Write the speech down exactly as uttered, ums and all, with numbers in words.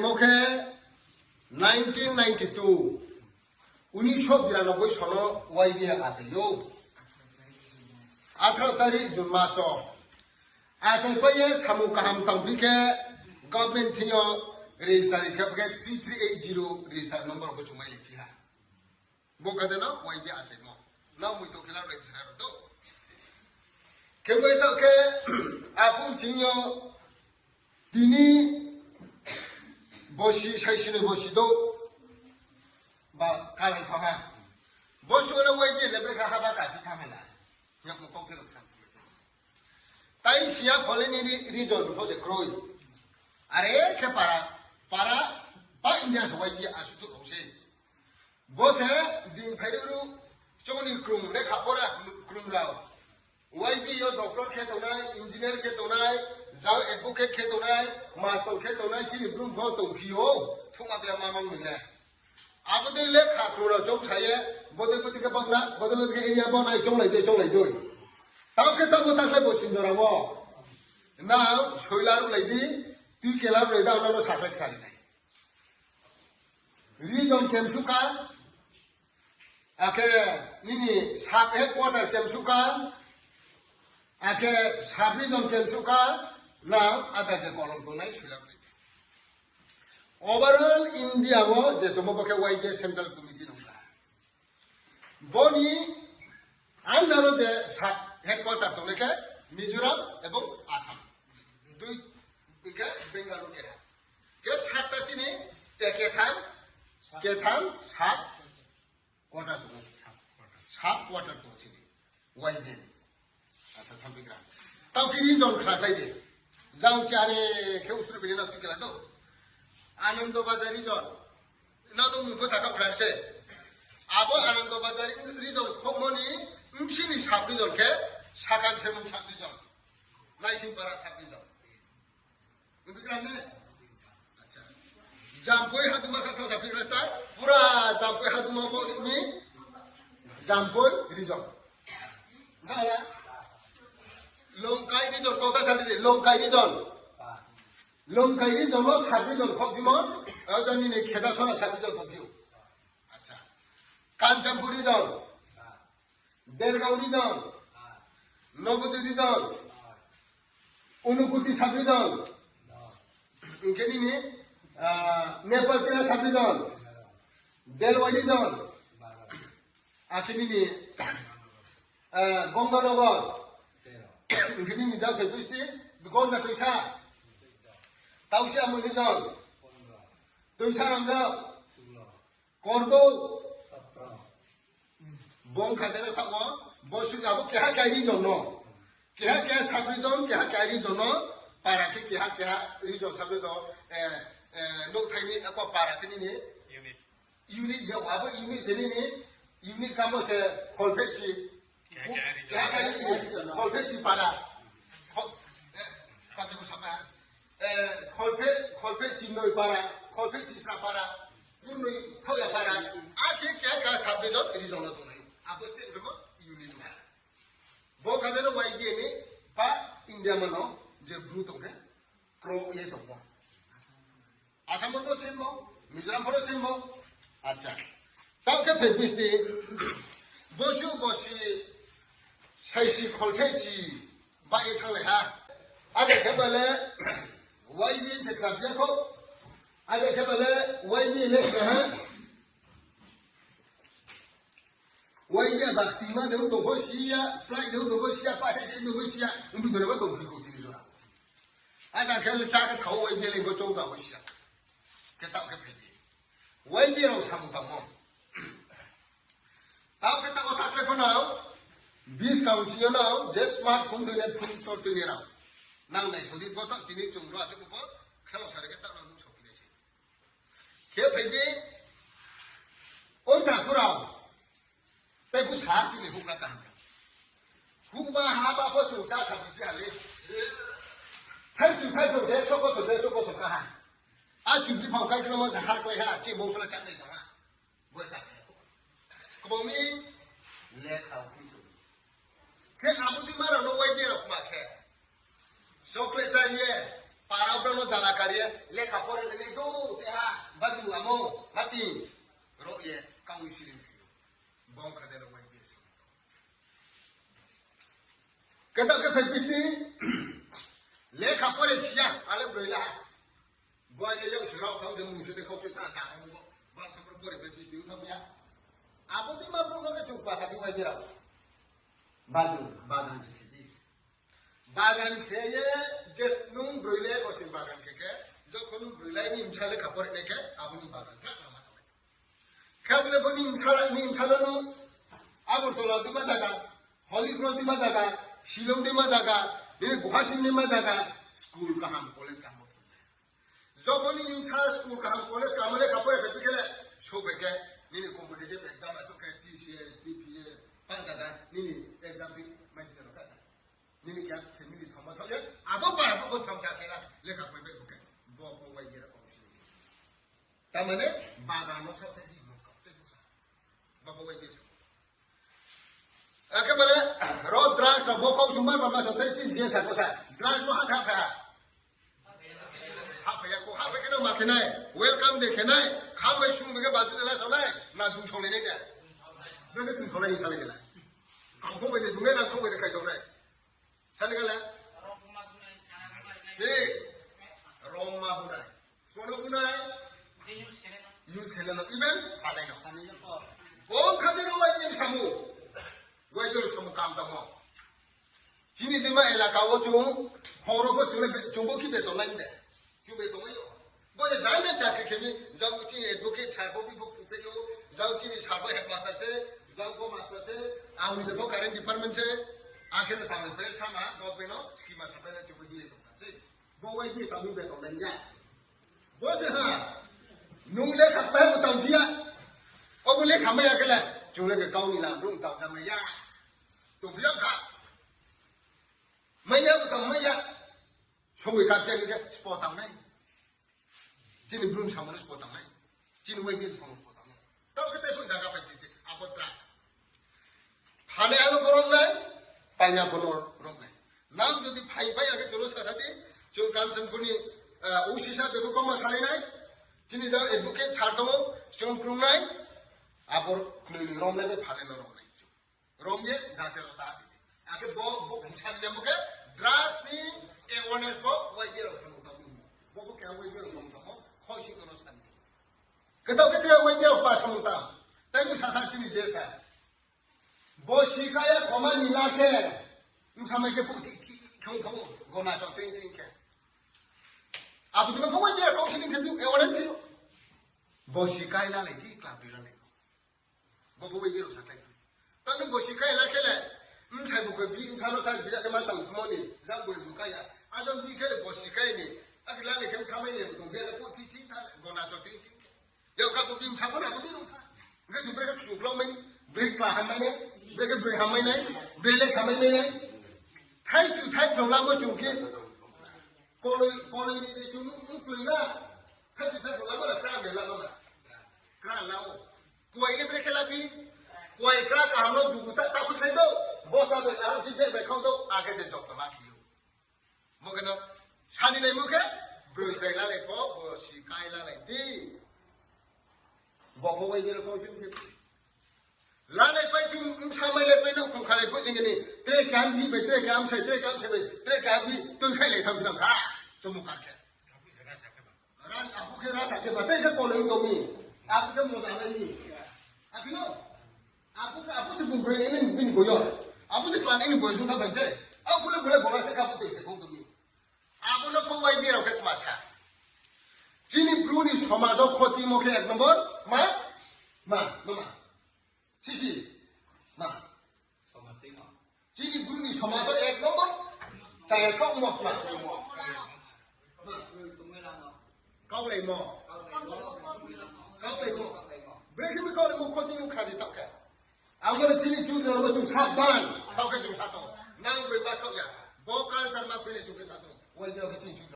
Bo khe nineteen ninety two, উনিশশো বিরানব্বই sono Y B A achai ou. আঠারো তারিখ June মাস o. Achai pai ye samung kaham tangphi khe government thing yo register khe bo khe three three eight zero register number bo chungmai lai phi ha. Bo kade no Y B A achaimo. Nrao moito khe la register rao do. Khe bo taoh khe aphung thing yo tini bosi, saisi noi bosi douh ba kalai thanng ha. Bosi wo le Y B A le brekhe haba kaphi thanng ha na. Yakmo kau khe rao thanng. Tai siya phole ni re-, region pho se kroi. Are khe para, para, pa India se Y B A asuh chuh rao se. Bo se din phai ru ru, chong ni krung lekha pora krung rao. Y B A yo doctor khe tongnai, engineer khe tongnai, jang advocate khe tongnai, master khe tongnai, chini Bru pho tongphi ou, thuma tei ma mang ni le. Abo dei lekha krung rao chong sa ye, bodei bodei khe bangna, bodei bodei khe area bo nai chonglai dei, chonglai dei. Tao khe tabo ta khe bo sinjora wo. Nang soila ruhlai di, tui kela ruhlai di, ang no no sakhlai khnari nai. Region kemsuh kha, akhe nini sub headquarter kemsuh kha, akhe sub region kemsuh kha, nang ada je kolom tongnai soila ruhlai di. Overall India wo je tongmo bo khe Y B A Central Committee nung kha. Bo ni under o je sub headquarter tongnai khe Mizoram ebong Assam. Dui, hing khe Bengaluru keha. Khe satta chini, te ketham, ketham sub quarter tong, sub quarter tong chini. Y B A ni. Acha, thampigra. Tao khe region khna khlai di. Jang chare khe usur bini no tikela do. Anando Bazar region. Na no mung pho sakha khna se. Abo Anando Bazar region khokmo ni bsini sub region khe Sakan Sermon sub region. Naisingpara sub region. Bikra ne? Acha. Jampui haduma kha thang sa bikra sta. Pura Jampui haduma bo ni Jampui region. Nala? Longkai region, kau ta sa di, Longkai region. Longkai region no sub region khok dimo, o jani ni Khedasora sub region khok dio. Acha. Kanchanpur region. Dergaon region, Nobojit region, Unukuti sub region, hing khe nini, ah, Nepaltela sub region, Delwai region, akhe nini, ah, Ganganagar, hing khe nini jang khe bisti, Gonda Toisa, Tausi Amoi region, Toisa Ramjak, Korbou, Bongkha deno thaoh wo, bo suh abo keha keha region no. Keha keha sub region, keha keha region no. Para khe keha keha region sub region, eh, eh, nouhthai ni, ako para khe nini unit. Unit ya, abo unit se nini, unit kamo se kholphehchi. Keha keha region. Keha keha region, kholphehchi para. Kho-, eh, kati bo sama. Eh, kholpheh, kholphehchi noi para, kholphehchi sra para, kurnoi thaoh ya para, akhe keha keha sub region, region no tongnai. Abo state rimo unit no. Bo kha jeno Y B A ni pa India mano je Bru tong khe, kro ye tong bo. Assam pho same bo, Mizoram pho same bo. Acha. Tao khe phai bisti, bosu bosi, saisi kholphehchi, ba ye thannglai ha. Ada khe bale, Y B A se khlapya kho. Ada khe bale, Y B A le kha ha. Y B A ba tima de tong bo siya, plai de tong bo siya, pa se se de bo siya, umbi dore ba tong bri ko tini jora. Ada khe le cha khe thao Y B A le bo chong ta bo siya. Khe tao khe phai di. Y B A rao samung tangmo. Tao khe tao ta khe pho nao, bis kaung sing yo nao, je smartphone tui le phone tor tui ni rao. Nang nai sodi bo tao tini chung rao achuk bo, khelo sari khe tao nang sokhi nai se. Khe phai di, oi ta khurao. Tei bu sa chini hukna kaham. Hukba haba pho chung chá sa bikhe ha le. Thai chu thai phung se, soko so de, soko so kaha. A chu bi phang kai khlamo se ha klai ha, chi bung sala chá nai tong ha. Bo chá nai. Kbong ni lekha hui tong. Khe abo di ma rao no Y B A rao kma khe. Chocolate chá ye, para Abo no jala kari ye lekha pore le ni do te ha, badu amo, mati. Ro ye, kau ni siling khe. Bong kha de no wai bi sa. Kata ke phai pis ni, lekha pore siya, ale broi la. Bo ye yau sirau kham je mung se de khau se ta ta mo bo. Bal kham pore phai pis ni thang ya. Abo di ma bo no ke chung pasa di wai bi ra. Badu, bagan se khe di. Bagan khe ye je nung broi le ko sin bagan khe khe, jokhon nung broi le ni msa lekha pore ne khe, abo ni bagan khe na ma thang. Khe bole bo ni msa, ni msa no nung Agartala di ma jaga, Holy Cross di ma jaga, Shillong di ma jaga, nini Guwahati di ma jaga, school kaham, college kaham. Jokhon ni msa school kaham, college kaham le lekha pore phai khe le, so phai khe, nini competitive exam achouh khe T C S, T P S, pa jaga, nini exam di mai di no kasa. Nini khe, nini thama thao ye, abo para bo thao ja khe la, lekha pore phai khe, bo pho wai gera kau si. Tamane, bagan no sa thai di mo kau, tei bo sa. Bo pho wai gera sa. Ake bole, ro drugs rao bo kau sumba ba ma so thai chin je sa ko sa. Drugs no ha ha ha. Ha phai ya ko, ha phai khe no ma khe nai. Welcome de khe nai. Kham bai sung bai khe bachu de la so nai. Na dung song le nai de. Bele dung song le ni sa le khe la. Ang kho bai de dung le na kho bai de khai song nai. Sa le khe la. He. Rom ma bu nai. Kono bu nai. Use khe le no. Even ha nai no. Bong kha de no wai ni samu. Wai de samu kam tamo. Chini dima elaka wo chung, horo pho chung le be-, chung bo khe beton nai de. Chung beton nai yo. Bo ye jang de chakri khe mi, jang chini advocate sa pho bi bo phu phe yo, jang chini sa pho headmaster se, jang pho master se, ang ni je bo current department se, ang khe no tang phe sama, government no, scheme sa phe na chung bo di ye tong ta se. Bo wai bi tang mi beton nai ya. Bo se ha, nung lekha pai bo tang di ya. O bo lekha mai ya khe le, chung le khe kau ni lam rung tang kha mai ya. Tong phi ya kha. Mai ya, tang mai ya. Songwi ka khe khe spo tang nai. Chini brum samung spo tang nai. Chini wai bin samung spo tang nai. Tao khe tei phung jaga pai tei abo drugs. Phane ano borom nai, paina bono rom nai. Nang jodi phai pai ya khe chung no sasa di, chung Kanchanpur ni, ah, O C sa bebo koma salai nai. Chini jaga advocate sar tongo, chung krung nai. Abo knoi ni rom nai, phane no rom nai. Rom ye jate ro ta di. Ake bo, bo, bo sa di mo khe drugs ni awareness bo Y B A rao samung tang mo. Bo, bo khe Y B A rao samung tang mo, khoi si kono sa di. Khe tao khe tre Y B A rao pa samung tang. Tai mo sa tha chini je sa. Bo si kaya khoma ni la khe. Bsa mai khe puh thi thi khong khong gona chok tring tring khe. Abo di ma bo Y B A rao kau si ning khe awareness khe. Bo si kai la lai di, club di la lai. Bo bo bai biro sa khlai. Tamo bo si kai la khe le, bsai bo khe bi, bsa no sa bi ya khe ma tang thmo ni, jang bo bu kai ya. Adon bi khe le bo si kai ni, akhe la ni khe bsa mai ni, tong bi ya khe pho thi thi tha, gona chok tring tring khe. Yau kha bo bi bsa bo na bo di rung tha. Hingkhe chung brekhe kchuklau mai, brei kla ham mai nai, brekhe brei ham mai nai, brei le ham mai mai nai. Thai chu thai phlong lamo chung khe, koloi, koloi ni de chung, chung kloi la. Thai chu thai phlong lamo la, kra de lamo la. Kra lao. Kuai le brekhe labi. Kuai kra kaham no dugu ta, ta khui khai do. Bosta bai aro chi be bai khau do. Akhe se jok ma khiyo. Mo khe no, sani nai mo khe, broi sai lalai pho, bo si kai lalai di. Bo pho bai bero kau si khe. Lalai pai phi, bsa mai lai pai no khong khalai pho jing ni. Tre kam bi bai, tre kam sai, tre kam sai bai, tre kam bi, tui khai lai tham tham ha. Chomo kar khe. Ran, apu khe rasa khe batai khe koloi tong mi. Apu khe moja nai mi. Api no? Apu khe, apu se bung broi ni bini boyo. Apu se klan ni boyo sung tha bai de. Apu le bole bola se kapu tei khe khong tong mi. Apu no pho Y B A rao khe kma sa. Chini Bru ni somaj o khoti mo khe ek nombor. Ma? Ma, no ma. Sisi. Ma. Chini Bru ni somaj o ek nombor chaya khaoh mo kma. Kaulaimo. Kaulaimo. Brekhe mi kaulaimo khoti ong kha di tao khe. Abo le chini chudri rao bo chung sabdan. Tao khe chung sa tong. Nang bai ba sao ya. Bo culture ma khuinai chung khe sa tong. Wai de khe chini chudri.